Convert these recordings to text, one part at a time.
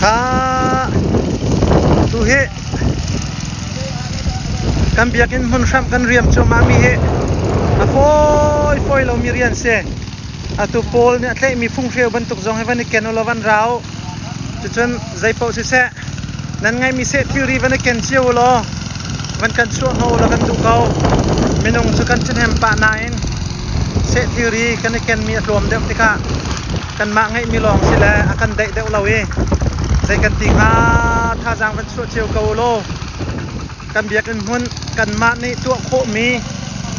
Kha tu hi kan biakinn hmun hramh kan riam cuahmah mi hi a fawi fawi lomi rian si. Atu Paul nih a tlaihmi funghreu bantuk zong hi van i ken u law van ra u. Cucun zeipaoh siseh nan ngeihmi seh thilri van i ken cio u law van kan chuah hnawh u law kan duh ko. Minung cu kan ṭhahnem pah nain seh thilri kan i kenmi a tlawm deuh tikah kanmah ngeihmi lawng si le a kan daih deuh lo i zei kan ti hnga, thazaang van chuah cio ko u law kan biakinn hmun kanmah nih tuah khawhmi,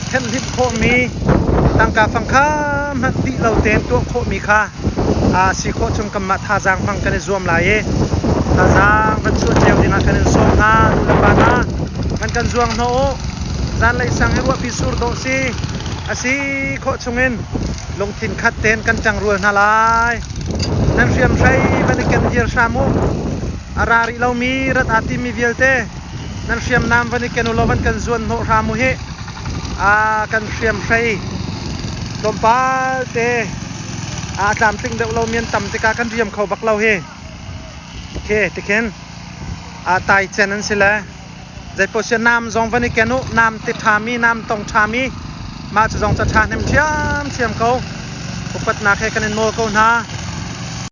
thenhhlimh khawhmi, tangka fangkha hmanh dih lo tein tuah khawhmi kha si khawh chung kanmah thazaang hmang kan i zuam lai i thazaang van chuah cio dingah kan in sawm hna. Nulepa hna, van kan zuang hnawh u. Zanlei sang hi ruahpi sur dawh si a si khawh chungin lungthin khat tein kan ṭangrual hna lai. Nan hriamhrei van i ken viar hram u. A ra rih lomi rat aa timmi vialte nan hriamnam van i ken u law van kan zuan hnawh hram u hih. Kan hriamhrei tlawmpal te a tlamtling deuh lomi an tam tikah kan riam kho bak lo hi. Khi tikhin tai cen an si le zeipaoh si nam zong van i ken u. Nam ti ṭhami, nam tong ṭhami mah cu zong ca ṭha hnem ṭhiamṭhiam ko. Upatnak he kan in nawl ko hna.